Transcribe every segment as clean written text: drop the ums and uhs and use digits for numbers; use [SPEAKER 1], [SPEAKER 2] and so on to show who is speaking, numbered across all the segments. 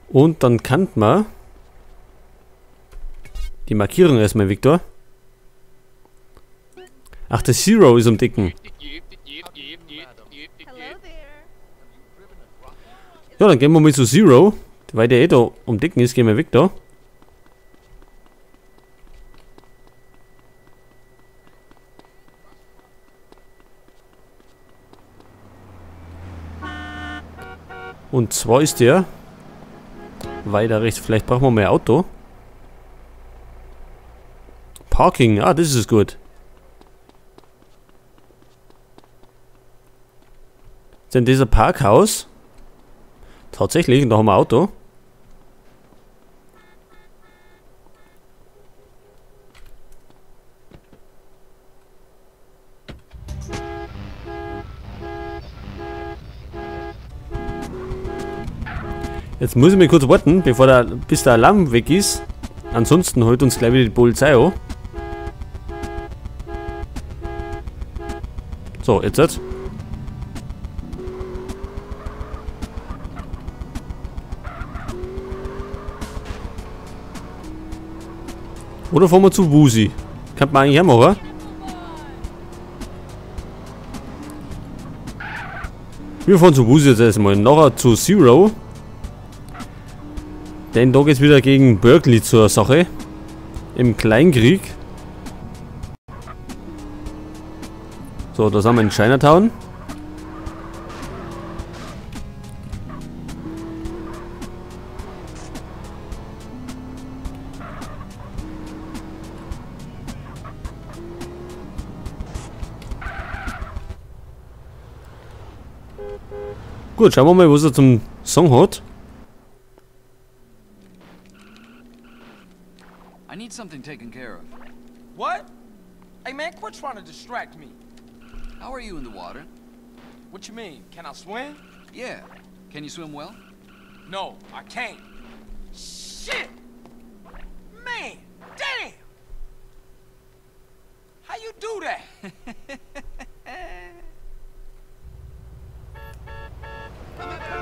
[SPEAKER 1] Und dann kann man die Markierung erstmal, Victor. Ach, der Zero ist um Dicken. Ja, dann gehen wir mal zu Zero. Weil der eh da um Dicken ist, gehen wir weg da. Und zwar ist der weiter rechts. Vielleicht brauchen wir mehr Auto. Parking, ah, das ist gut. Ist denn dieser Parkhaus? Tatsächlich, und da haben wir Auto. Jetzt muss ich mal kurz warten, bis der Alarm weg ist. Ansonsten holt uns gleich wieder die Polizei an. So, jetzt. Oder fahren wir zu Woozie? Könnte man eigentlich auch machen. Wir fahren zu Woozie jetzt erstmal. Nachher zu Zero. Denn da geht's wieder gegen Berkeley zur Sache. Im Kleinkrieg. So, da sind wir in Chinatown. Gut, schauen wir mal, was er zum Song hat.
[SPEAKER 2] I need something taken care of.
[SPEAKER 3] What? Hey man, quit trying to distract me.
[SPEAKER 2] How are you in the water?
[SPEAKER 3] What you mean? Can I swim?
[SPEAKER 2] Yeah. Can you swim well?
[SPEAKER 3] No, I can't. Shit! Man, damn! How you do that?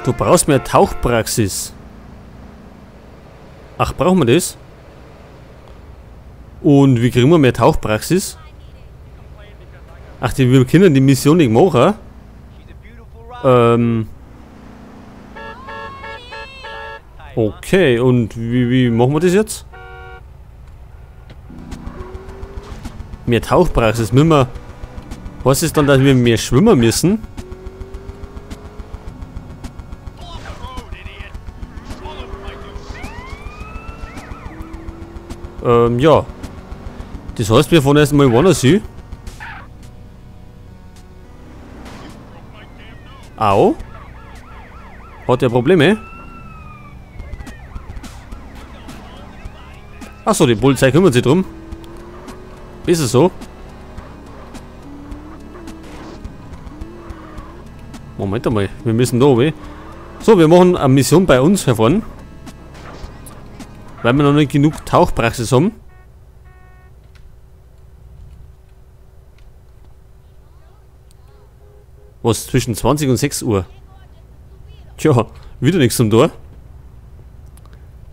[SPEAKER 1] Du brauchst mehr Tauchpraxis. Ach, brauchen wir das? Und wie kriegen wir mehr Tauchpraxis? Ach, wir können die Mission nicht machen. Okay, und wie machen wir das jetzt? Mehr Tauchpraxis, müssen wir... Was ist dann, dass wir mehr schwimmen müssen? Ja. Das heißt, wir fahren erstmal woanders hin. Au. Hat der Probleme? Achso, die Polizei kümmert sich drum. Ist es so? Moment einmal, wir müssen da runter. So, wir machen eine Mission bei uns herfahren. Weil wir noch nicht genug Tauchpraxis haben. Was zwischen 20 und 6 Uhr? Tja, wieder nichts zum Tor.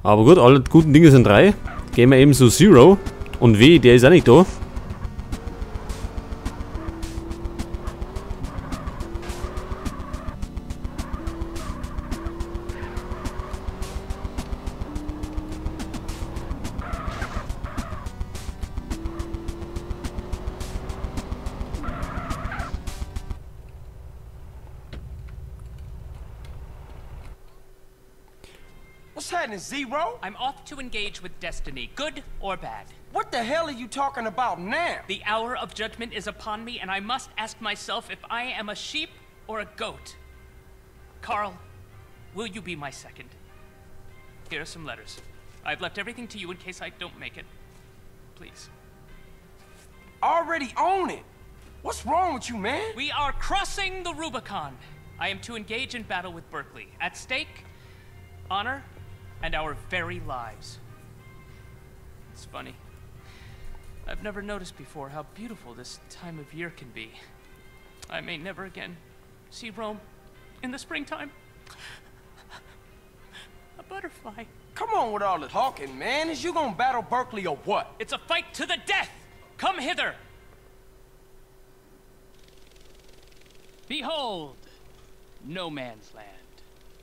[SPEAKER 1] Aber gut, alle guten Dinge sind 3. Gehen wir eben zu Zero. Und W, der ist auch nicht da.
[SPEAKER 3] What's happening, Zero?
[SPEAKER 4] I'm off to engage with destiny, good or bad.
[SPEAKER 3] What the hell are you talking about now?
[SPEAKER 4] The hour of judgment is upon me, and I must ask myself if I am a sheep or a goat. Carl, will you be my second? Here are some letters. I've left everything to you in case I don't make it. Please.
[SPEAKER 3] Already own it. What's wrong with you, man?
[SPEAKER 4] We are crossing the Rubicon. I am to engage in battle with Berkeley. At stake, honor and our very lives. It's funny. I've never noticed before how beautiful this time of year can be. I may never again see Rome in the springtime. butterfly.
[SPEAKER 3] Come on with all the talking, man. Is you gonna battle Berkeley or what?
[SPEAKER 4] It's a fight to the death! Come hither! Behold, no man's land.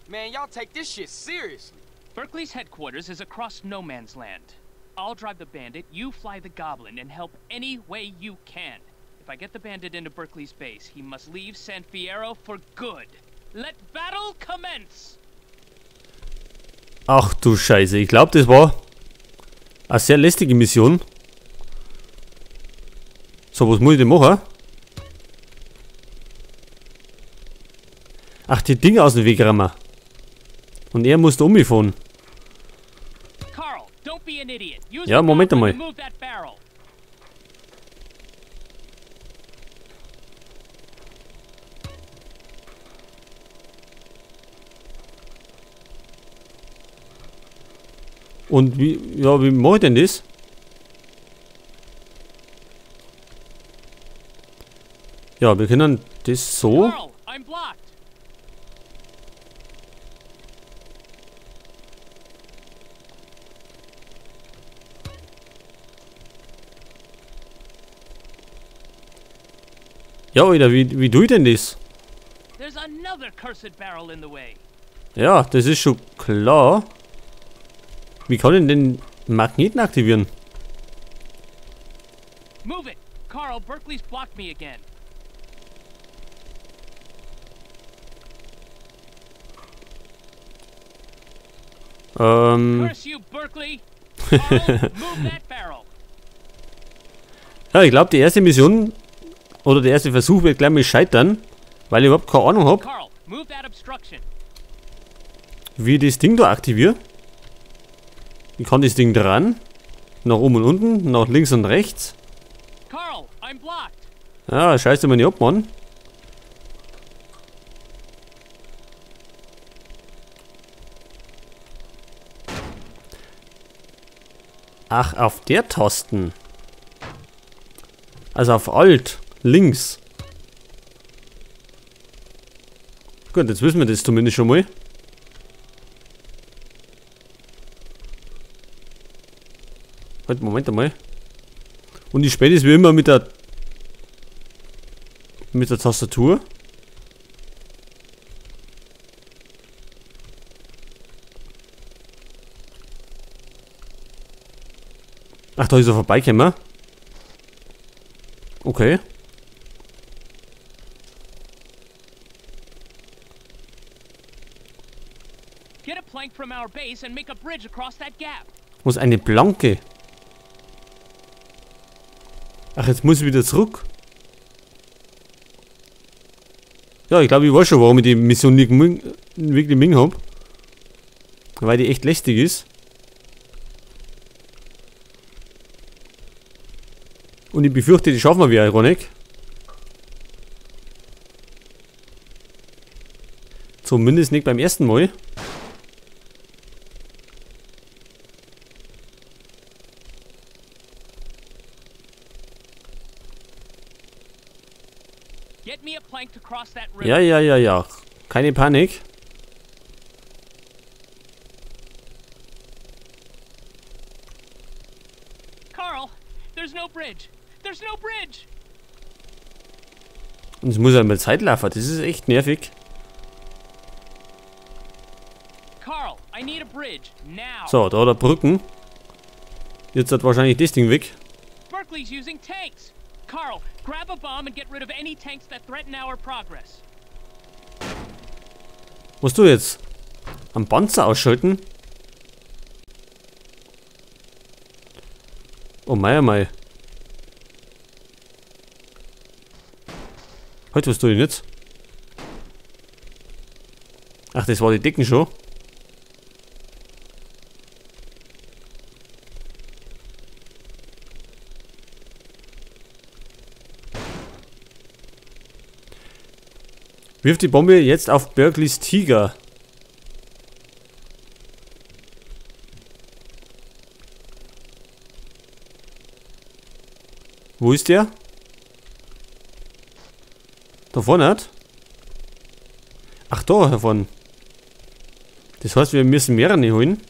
[SPEAKER 3] Man, y'all take this shit seriously.
[SPEAKER 4] Berkeley's headquarters is across no man's land. I'll drive the bandit, you fly the goblin, and help any way you can. If I get the bandit into Berkeley's base, he must leave San Fierro for good. Let battle commence!
[SPEAKER 1] Ach du Scheiße, ich glaube, das war eine sehr lästige Mission. So, was muss ich denn machen? Ach, die Dinge aus dem Weg rammen. Und er musste umfahren. Ja, Moment einmal. Und wie, ja, wie mache ich denn das? Ja, wir können das so. Ja, Alter, wie tue ich denn das? Ja, das ist schon klar. Wie kann ich denn den Magneten aktivieren?
[SPEAKER 4] Move it. Carl, Berkeley's blocked me again. Curse you, Berkeley. Carl, move that barrel.
[SPEAKER 1] Ja, ich glaube, die erste Mission oder der erste Versuch wird gleich mal scheitern, weil ich überhaupt keine Ahnung habe, wie ich das Ding da aktiviere. Ich kann das Ding dran, nach oben und unten, nach links und rechts. Ja, scheiße mir nicht ab, Mann. Ach, auf der Tasten. Also auf Alt, links. Gut, jetzt wissen wir das zumindest schon mal. Halt, Moment einmal. Und ich spiele es wie immer mit der Tastatur. Ach, da ist er vorbeigekommen. Okay. Muss eine Planke. Ach, jetzt muss ich wieder zurück. Ja, ich glaube, ich weiß schon, warum ich die Mission nicht wirklich ming hab. Weil die echt lästig ist. Und ich befürchte, die schaffen wir wieder, Ironik. Zumindest nicht beim ersten Mal. Ja, ja, ja, ja. Keine Panik.
[SPEAKER 4] Carl, there's no bridge. There's no bridge.
[SPEAKER 1] Und es muss einmal Zeit laufen. Das ist echt nervig.
[SPEAKER 4] Carl, I need a bridge now.
[SPEAKER 1] So, da hat er Brücken. Jetzt hat wahrscheinlich das Ding weg.
[SPEAKER 4] Berkeley's using tanks. Carl, grab a bomb and get rid of any tanks that threaten our progress.
[SPEAKER 1] Musst du jetzt am Panzer ausschalten? Oh mei, oh mei. Heute, was tue ich denn jetzt? Ach, das war die Decken schon. Wirf die Bombe jetzt auf Berkeleys Tiger. Wo ist der? Da vorne hat? Ach, da vorne. Das heißt, wir müssen mehrere holen.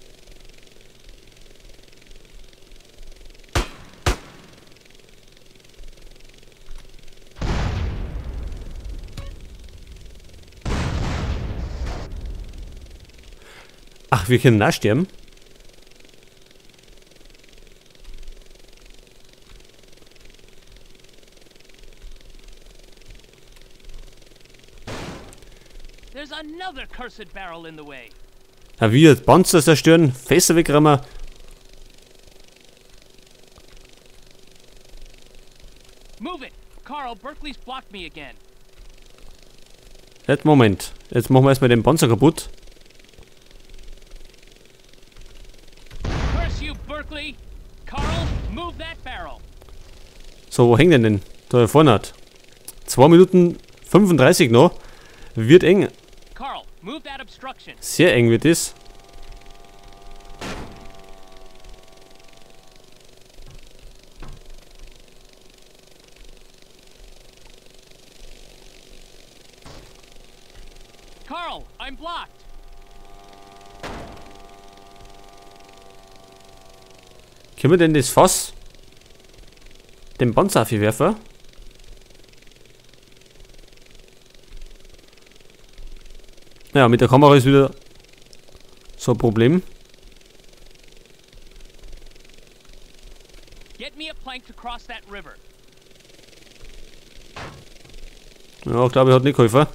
[SPEAKER 1] Ach, wir können auch sterben. Ja, wir Panzer zerstören, Fässer wegrammen. Jetzt Moment. Jetzt machen wir erstmal den Panzer kaputt. So, wo hängt denn? Da vorne hat. 2 Minuten 35 noch. Wird eng. Sehr eng wird es.
[SPEAKER 4] Carl, I'm blocked.
[SPEAKER 1] Können wir denn das Fass den Panzer werfen? Ja, mit der Kamera ist wieder so ein Problem. Ja, ich glaube, ich hat nicht geholfen.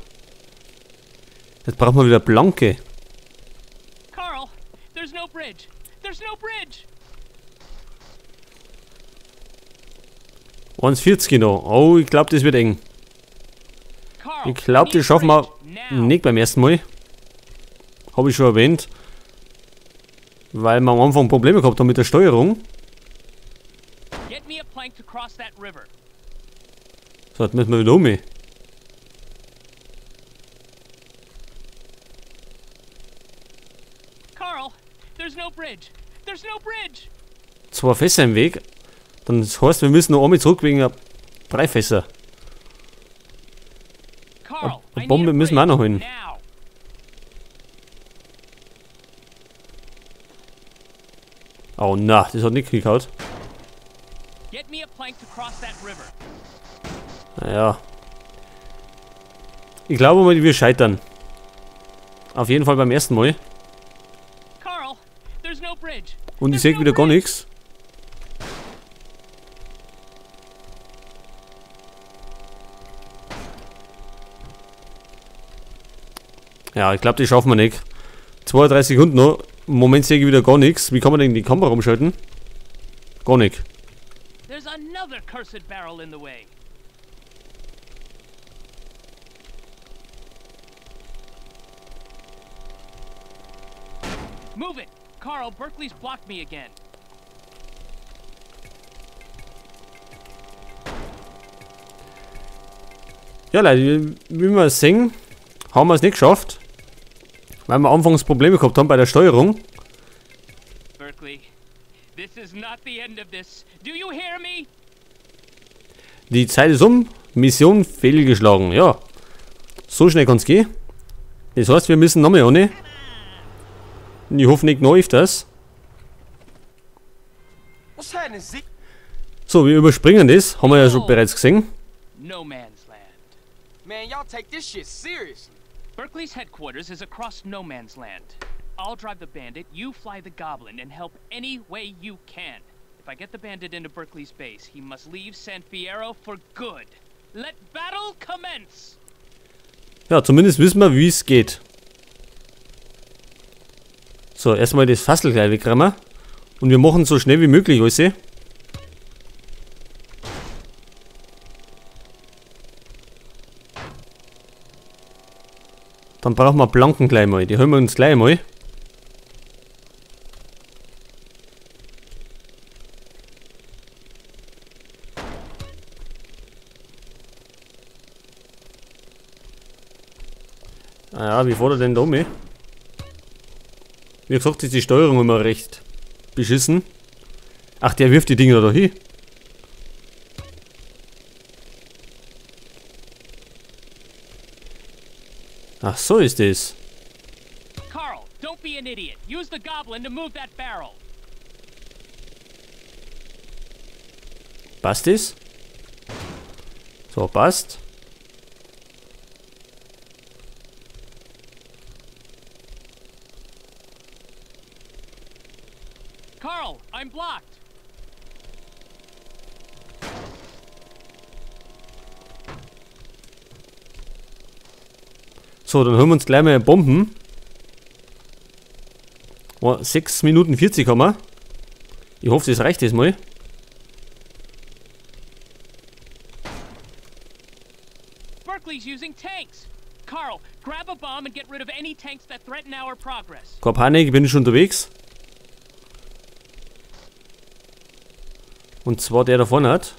[SPEAKER 1] Jetzt brauchen wir wieder Planke.
[SPEAKER 4] Carl, there's no bridge. There's no bridge.
[SPEAKER 1] 1,40 noch. Oh, ich glaube, das wird eng. Ich glaube, das schaffen wir nicht beim ersten Mal. Habe ich schon erwähnt. Weil wir am Anfang Probleme gehabt haben mit der Steuerung. So, jetzt müssen wir wieder um. Zwei Fässer im Weg. Dann das heißt, wir müssen noch einmal zurück wegen 3 Fässer. Eine Bombe müssen wir auch noch holen. Oh na, das hat nicht gehauen. Naja. Ich glaube mal, wir scheitern. Auf jeden Fall beim ersten Mal. Und ich sehe wieder gar nichts. Ja, ich glaube, die schaffen wir nicht. 32 Sekunden noch. Im Moment sehe ich wieder gar nichts. Wie kann man denn die Kamera umschalten? Gar nicht.
[SPEAKER 4] Move it. Carl, Berkeley's blocked me again.
[SPEAKER 1] Ja, Leute, wie wir sehen, haben wir es nicht geschafft. Weil wir anfangs Probleme gehabt haben bei der Steuerung.
[SPEAKER 4] Berkeley, this is not the end of this. Do you hear me?
[SPEAKER 1] Die Zeit ist um. Mission fehlgeschlagen. Ja. So schnell kann's gehen. Das heißt, wir müssen nochmal ohne. Und ich hoffe nicht noch öfters. So, wir überspringen das. Haben wir ja schon bereits gesehen.
[SPEAKER 4] No man's land.
[SPEAKER 3] Man, y'all take this shit seriously.
[SPEAKER 4] Berkeley's headquarters is across no man's land. I'll drive the bandit, you fly the goblin, and help any way you can. If I get the bandit into Berkeley's base, he must leave San Fierro for good. Let battle commence!
[SPEAKER 1] Ja, zumindest wissen wir, wie es geht. So, erstmal das Fassel gleich wegrammen. Und wir machen so schnell wie möglich, weißt du? Dann brauchen wir Planken gleich mal. Die holen wir uns gleich mal. Ah ja, wie fährt er denn da um? Wie gesagt, ist die Steuerung immer recht beschissen. Ach, der wirft die Dinger da hin. Ach, so ist es.
[SPEAKER 4] Carl, don't be an idiot. Use the goblin to move that barrel.
[SPEAKER 1] Passt es? So, passt.
[SPEAKER 4] Carl, I'm blocked.
[SPEAKER 1] So, dann holen wir uns gleich mal Bomben. Oh, 6 Minuten 40 haben wir. Ich hoffe, das reicht jetzt mal.
[SPEAKER 4] Berkeley's using tanks. Carl, grab a bomb and get rid of any tanks that threaten our progress.
[SPEAKER 1] Keine Panik, ich bin schon unterwegs. Und zwar der da vorne hat.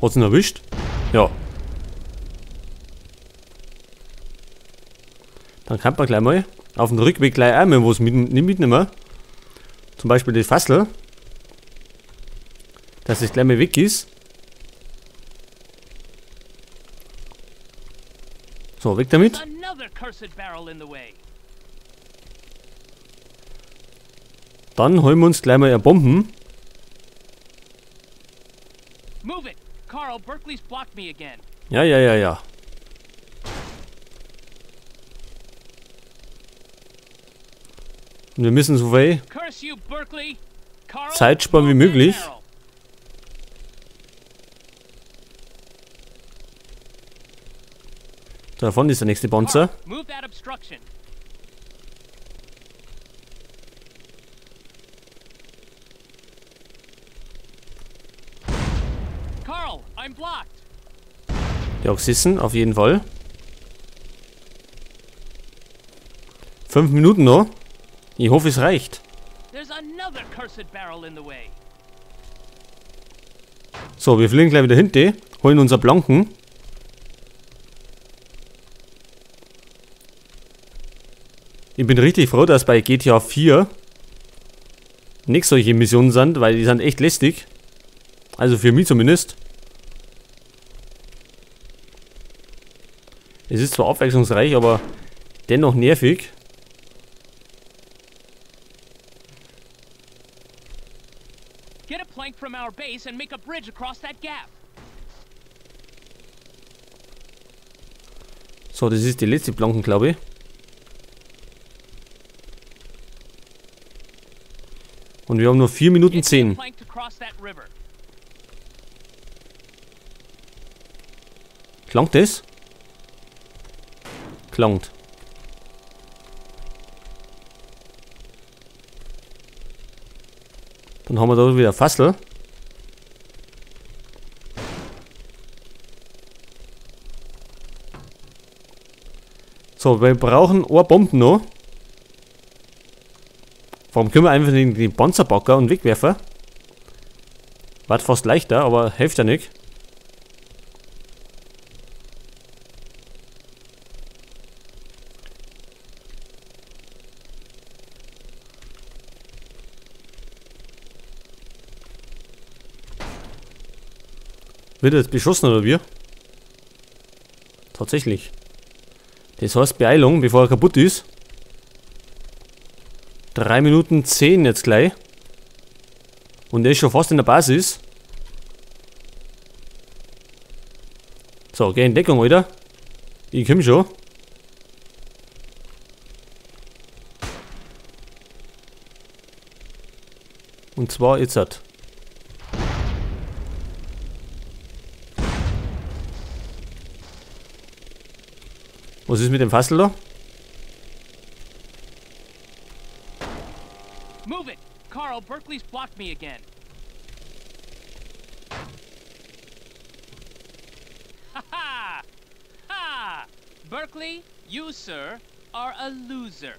[SPEAKER 1] Hat's ihn erwischt? Ja. Dann kann man gleich mal auf dem Rückweg gleich einmal was mitnehmen. Zum Beispiel die Fassel. Dass es gleich mal weg ist. So, weg damit. Dann holen wir uns gleich mal Bomben. Ja, ja, ja, ja. Und wir müssen so viel Zeit sparen wie möglich. Da vorne ist der nächste Panzer. Der auch sitzen, auf jeden Fall. 5 Minuten noch. Ich hoffe, es reicht. So, wir fliegen gleich wieder hinten, holen unser Blanken. Ich bin richtig froh, dass bei GTA 4 nicht solche Missionen sind, weil die sind echt lästig. Also für mich zumindest. Es ist zwar abwechslungsreich, aber dennoch nervig.
[SPEAKER 4] Get a plank from our base and make a bridge across that gap.
[SPEAKER 1] So, das ist die letzte Planken, glaube ich. Und wir haben nur 4 Minuten 10. Klangt das? Klangt. Dann haben wir da wieder Fassel. So, wir brauchen eine Bomben noch. Warum können wir einfach den Panzerbacker und wegwerfen? War fast leichter, aber hilft ja nicht. Wird er jetzt beschossen oder wie? Tatsächlich. Das heißt Beeilung, bevor er kaputt ist. 3 Minuten 10 jetzt gleich. Und er ist schon fast in der Basis. So, geh in Deckung, Alter. Ich komm schon. Und zwar jetzt halt. Was ist mit dem Fassel da?
[SPEAKER 4] Move it. Carl, Berkeley's blocked me again. Ha ha! Ha! Berkeley, you, sir, are a loser.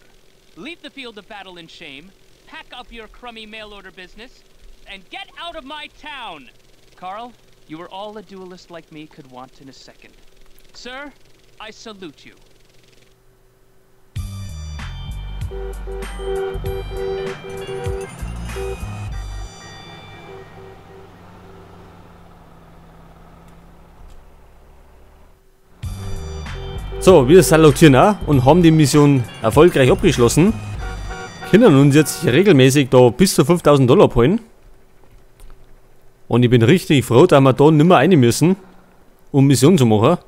[SPEAKER 4] Leave the field of battle in shame, pack up your crummy mail order business, and get out of my town! Carl, you are all a duelist like me could want in a second. Sir, I salute you.
[SPEAKER 1] So, wir salutieren auch und haben die Mission erfolgreich abgeschlossen. Können uns jetzt regelmäßig da bis zu 5000 Dollar abholen. Und ich bin richtig froh, dass wir da nimmer rein müssen, um Mission zu machen.